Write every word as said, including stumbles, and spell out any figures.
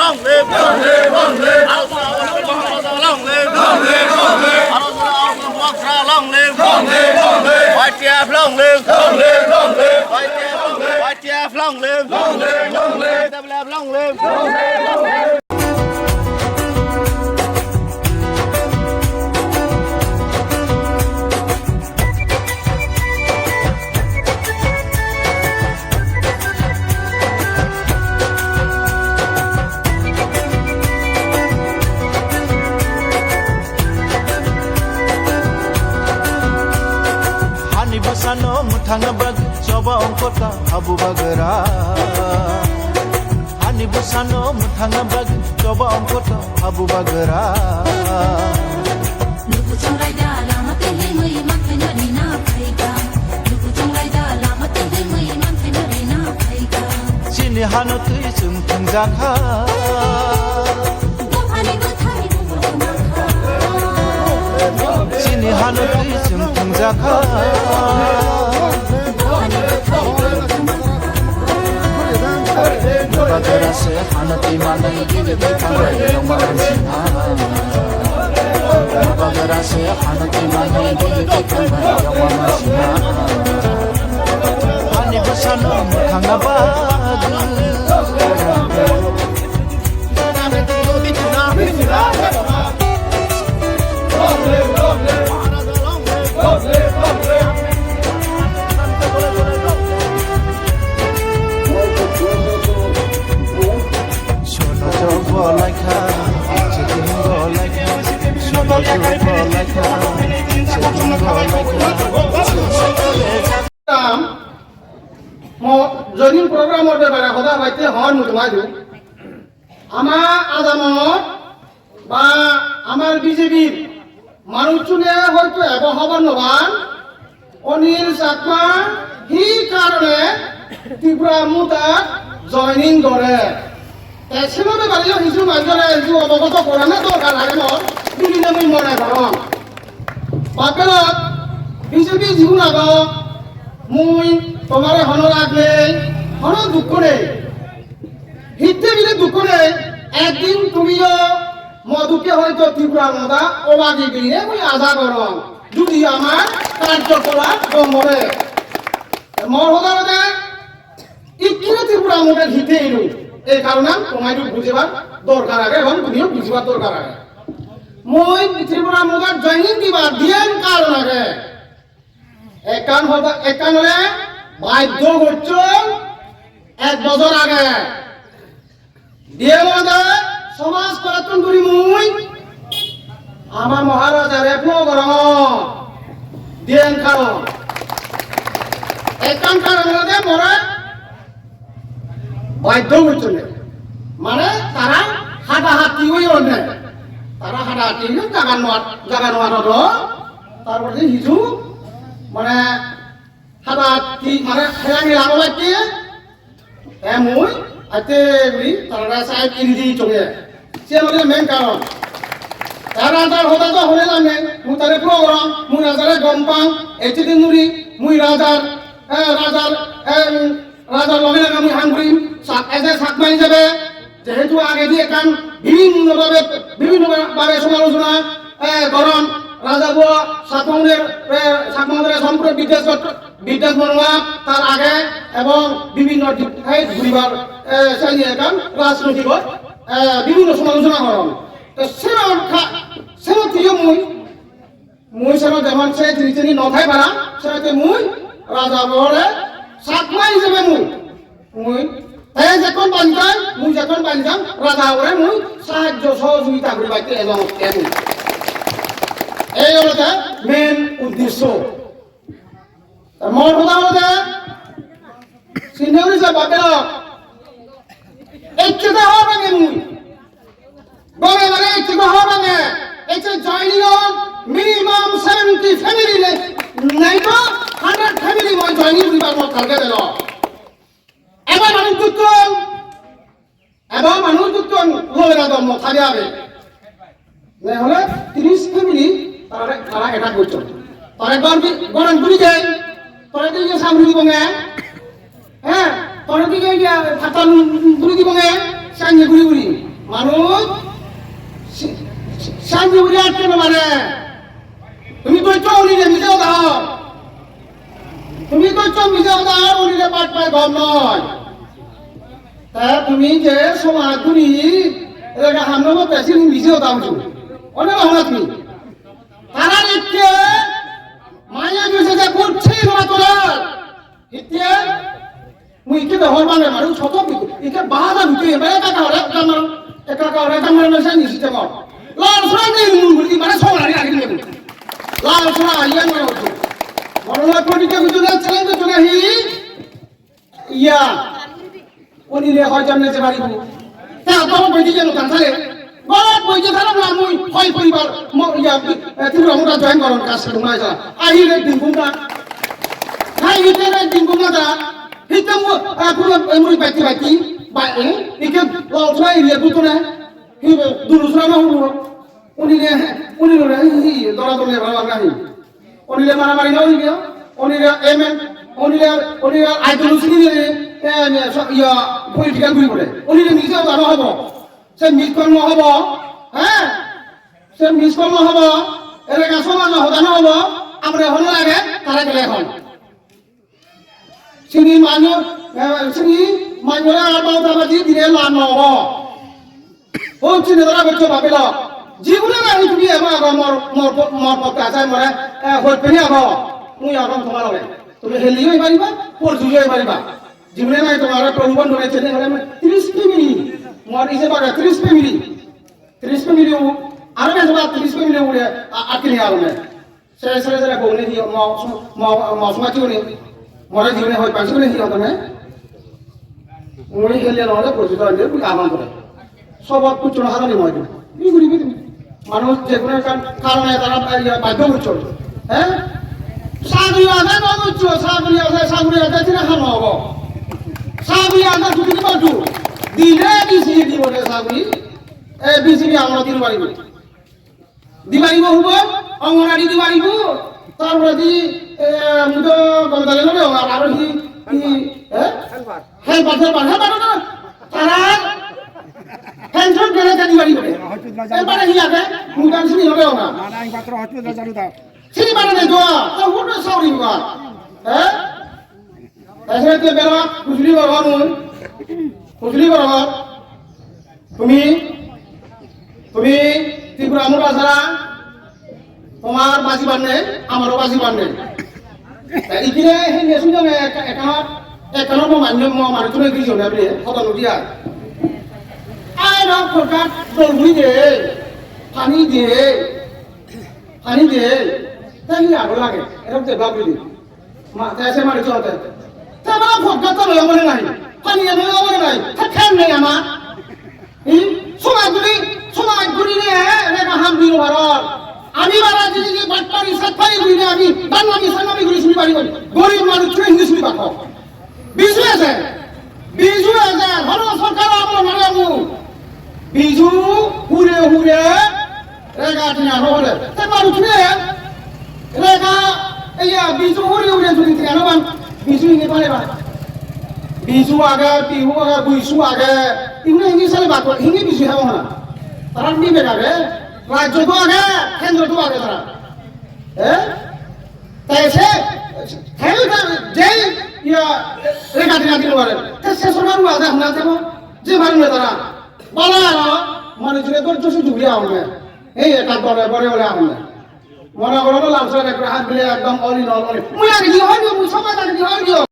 Long live! Long live! Long live! Long live! Long live! Long live! Long live! Long live! Y T F long live! Long live! Long live! Y T F long live! Long live! Long live! Y T F long live! Long live! Long live! Hani bwsano mwthangna bagwi choba ongkota habu bagra. Hani bwsano mwthangna bagwi choba ongkota habu bagra. Luku chunglai da lama twi himwi manthai no rina phaikha. Luku chunglai da lama twi himwi manthai no rina phaikha. Chini hano twi chwng thwngjakha. Dophani bwthai bumung mankha. Chini hano twi chwng thwngjakha. Dophani bwthai bumung mankha. Nokha jora se hano twi manwi giri twi thanglai rok manang singha. Nokha jora se hano twi manwi giri twi thanglai rok manang singha. Ani bwsano mwkhang na bagwi. Sono jogo laikha, chitin go laikha, sono jogo laikha, chitin go laikha. Mo joining program order bara hoda baite hon mutumaju. Ama adamot ba amar B J P manuchune hoito ebo hobor no pan, Anil Chakma hi karone Tipra Motha joining gore. Te sino de bari yo hisu manjore hisu obogoto gorana dorkar age no, bini ne mui mone gorong. Bapelok B J P jibun ago mui tomare hono rag nei, hono dukko nei. Hitte bile dukko nei, ekdin tumiyo modukke hoito Tipra Motha obagi bile mui aja gorong. Judi amar karjokolap gom gore. Mor hoda hoda ikkire Tipra Motha hitte ilu. Ei karonan tomaidu bujibar dorkar age ebong tumiyo bujibar dorkar age. Mui Tipra Motha joining dibar diyen karon age. Ekkan hoda, ekkan hole baiddo gocchon ek bojor age. Diyen hode somaj korettun guri mui ama Maharaja re phone gorongo. Diyen karon. Ekkan karon hode more Baiddo gocchonde. Mane tara hada hati oi onne. Tara hada hati oi jaga nuat, jaga nuat odo. Tarpor je hiju mane hada hati mane hayang lama bakke. Te mui ate guri tara sai kiri di chonge. Siya mane main karon. Tara tar hoda to hone lamne, mui tare program, mui rajar gompang, echidi nuri, mui rajar, eh, rajar, eh, Raja loge loge mui hangkrim, sak-, as a Chakma hisabe, jehetu agedi ekkan bibhinno bhabe, bibhinno bhabe somalochona, eh, goron, Raja bo Chakmaunre, eh, Chakmaunre sompre Bidyash Bhat-, Bidyash Banuwa, tar age ebong bibhinno di-, hai guribar, eh, sani ekkan rajnoitik, eh, bibhinno somalochona goron. To sero kha-, sero tiyo mui, Mui sero jemon se tini tini nothai para, sero te mui raja bore Chakma hisabe mui. Mui te jekon banjai, mui jekon banjang, raja bore mui sahajjo sohojogita guri baite ejong te mui. Ei olo te main uddesho. Mor hoda hoda, senior hisabe bapero. Ecche da hor bange mui. Bore bore ecche da hor bange. Ecche joining o minimum seventy family le, naito hundred family mo joining guribar mo target elo. Eba manuj dukkon. Eba manuj dukkon lobera do mo thari abe. Ne hole tris family tara, tara attack gocchon. Tara gor di, goran guri de. Tara di ye samri di bonge. He, tara di ye ya phatan guri di bonge. Sanye guri guri. Manuj, si-, si-, sanni uri atte no mare. Tumi to chong ni je mije da. Tumi to chong mije da, uri je pat pat gom noi. Ta tumi je somaj duni, rega hamno mo pesi ni mije da uju. One ba hona tumi. Tara ikke, maya juse je kurchi no tola. Ikke, Mui khe hor bang maru soto bi, ike bahaja bi, ike eka ka ore kamar, eka ka ore kamar na sani si temo. Lal sura ni mun mun ibara sora ni agi ni. Lal sura ayan na otu. Moro la kodi ke guduna chale guduna hi. Ya. Oni le hoy jamne je bari bu. Ta to boi di jeno kan sale. Bharat boi je tharam la mui hoi poribar mo ya, eh, Tripura Motha join koron kas rumai sa. Ahi re dingkung ka. Hai hite re dingkung ka da. Hite mo, ah, pura, eh, mui bati bati. Ba, eh, ike lal sura area buto na. Hi dulu sura ma hulu. Oni le, oni le, hi, dora dora le bala nahi. Oni le maramari na oni le, oni le M N, oni le, oni le idol sini le, eh, ne, so, ya, political guri bole. Oni le nija daro hobo. Se miskol no hobo, eh? Se miskol no hobo. Erega soma no hoda no hobo. Amre hono lage, tara gele hon. Sini manyo, eh, sini manyo le abau taba di dire la no hobo. O chini dara bechcho babilo. Jibune na hitumi ema ago mor, mor, mor pokta sai more, eh, hot peni ago. Mui ago tomar ole. Tumi heli oi mariba, por jui oi mariba. Jibune na tomar prohibon done chene hole me tris family. Mor ise baga tris family. Tris family u, aro me ba tris family u re, a, akini aro me. Sere sere sere bongni hiyo mo mo mo suma chuni. More jibune hoi pansi bune hiyo tane. Mui heli no re, por jui oi de, bui aman kore. Sobo kuchuno harani moidu. Biguri biguri. Manuj je kono ekkan karone tara, eh, iya, baddo gochchon. Eh? Sagri age no gochcho, sagri age, sagri age tira hamo obo. Sagri age judi ni baddu. Dile bisi di bole sagri. Eh, bisi ni amo din bari. Di bari bo hubo, Anganwadi di bari bo. Tarpore di, eh, mudo gomdale no aro hi, hi, eh? Helper, helper, helper no. Tara pension gele jadi bari bari. Helper hi age? Mudan sini hobe ona. Mana ang patro hospital jaru da. Sini mana ne doa? Kau hudu sauri ba. Eh? Ese te bera kujuli ba hanu. Kujuli ba. Tumi, tumi Tripura Motha sara, tomar baji banne, amaro baji banne. Ta ikine he nesun jone ekana, ekana mo manyo mo manu tumi giri jone bre, hodo nudia. Ai no forkat dol guri de, pani de, pani de, ta hi ago lage, erok de babri de. Ma, te se mari chote. Te ma phok gato lo mane nai. Pani ya lo mane nai. Te khan ne ama. Hi? Suma guri, suma guri ne, ne ka ham dino baro. Ami bara jini ji batpari satpari guri ne ami. Dan ami sanami guri suni bari bari. Gorib manuj churi hindi suni bakho. Biju ase. Biju ase. Hono sorkar amro mane amu. Biju hure hure. Rega tina no hore. Te maru tine. Rega, iya, biju hure hure juri tina no ban. Biju ini pale ba. Biju age, bihu age, buisu age. Ini ini sale ba ko, ini biju habo na. Taran ni bega be. Rajyo to age, kendro to age tara. Eh? Te se, te ta, je, iya, rega tina tina hore. Te se sorkar wa da na te mo. Je maru na tara. Bala aro, mane jure dor josu juri aune. Ei, ekar dore bore ole aune. Mona goro no lamsa re kra hat bile ekdom all in all, all in. Mui agi di hoi, mui sama agi di hoi.